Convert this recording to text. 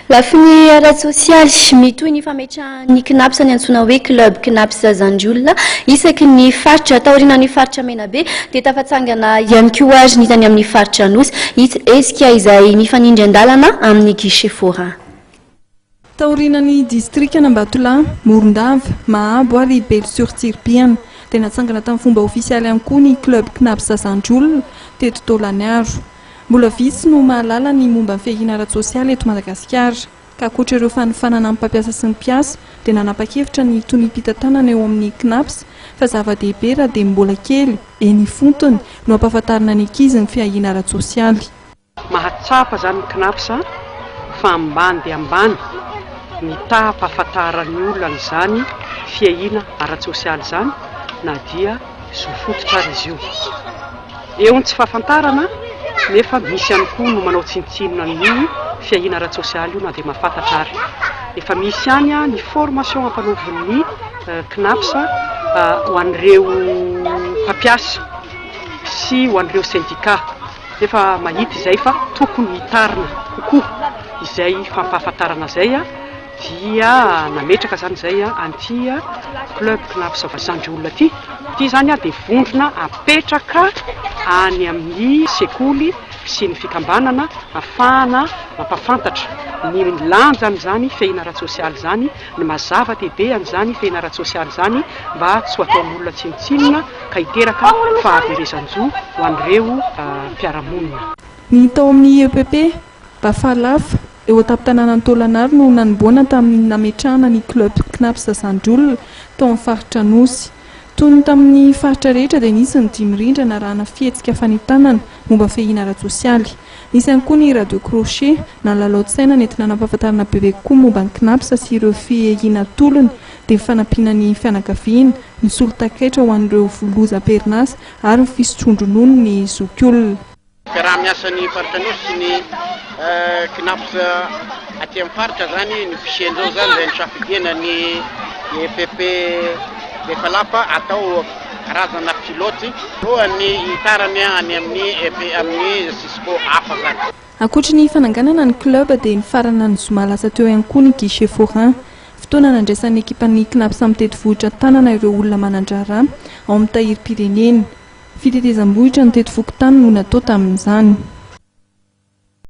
Lafiny ara-tsosialy, mitohy ny fametrahan'ny Cnaps ny antsoina hoe Club Cnaps Zandriolona isaky ny faritra. Taorianan'ny faritra Menabe dia tafatsangana ihany koa ary ny tany amin'ny faritra Anosy, hetsika izay mifanindry an-dalana amin'ny guichet forain. Taorianan'ny distrikan'Ambatolahy, Morondava, Mahabo ary Belo sur Tsiribihina dia natsangana tamin'ny fomba ofisialy ihany koa ny Club Cnaps Zandriolona teto Taolagnaro. Mbola vitsy no mahalala ny momba ny fiahiana ara-tsosialy eto Madagasikara. Ka ankoatra ireo fanofanana ny mpampiasa sy ny mpiasa dia nanapa-kevitra ny toniam-pitantanana eo amin'ny Cnaps fa zava-dehibe raha dia mbola kely eny ifotony no ampahafantarina ny ankizy ny fiahiana ara-tsosialy. Mahatsapa izany ny Cnaps fa ambany dia ambany ny taham-pahafantaran'ny olona an'izany fiahiana ara-tsosialy izany na dia zo fototra ary izy io. Eo ny tsy fahafantarana nefa misy ihany koa no manao tsinontsinona an'io fiahiana ara-tsosialy io na dia mahafantatra ary. Efa misy ihany ny formation ampanaovin'ny Cnaps ho an'ireo mpampiasa sy ho an'ireo sendika nefa mahita izay fa tokony hitarina kokoa izay fampahafantarana izay dia nametraka izany izay an'ity club Cnaps Zandriolona ity. Ity izany dia vondrona apetraka any amin'ny sekoly sy ny fikambanana ahafahana mampahafantatra ny lanjan'izany fiahiana ara-tsosialy izany, ny maha zava-dehibe an'izany fiahiana ara-tsosialy izany mba tsy ho ataon'olona tsinontsinona ka hiteraka fahaverezan-jo ho an'ireo mpiara-monina. Ny tao amin'ny EPP Bafalaf, eo an-tampon-tanànan'i Taolagnaro no nanombohana tamin'ny nametrahana ny Club Cnaps Zandriolona tao amin'ny faritra Anosy. Toy ny tamin'ny faritra rehetra dia nisy ny dihy mirindra narahana fihetsika fanentanana momba fiahiana ara-tsosialy. Nisy ihany koa ny radio crochet na ny lalao-tsaina nentina nampahafantarana bebe kokoa momba ny Cnaps sy ireo fiahiana atolony dia ny fanampiana ny fianakaviana, ny solon-takaitra ho an'ireo loza am-perinasa ary ny fisotroan-dronono ny zokiolona. Fiaraha-miasan'ny Faritra Anosy sy ny Cnaps aty amin'ny faritra izany ny fisian'izao izany izay nisafidiana ny EPP Befalapa atao karazana pilote alohan'ny hitarany any amin'ny amin'ny Cisco hafa izany. Ankoatry ny fananganana ny club dia nifarana ny zoma lasa teo ihany koa ny guichet forain. Fotoana nandraisan'ny ekipan'ny Cnaps mitety vohitra an-tanana ireo olona manan-draharaha ao amin'ny tahirim-pirenena. Fitetezam-bohitra nitety fokontany no natao tamin'izany.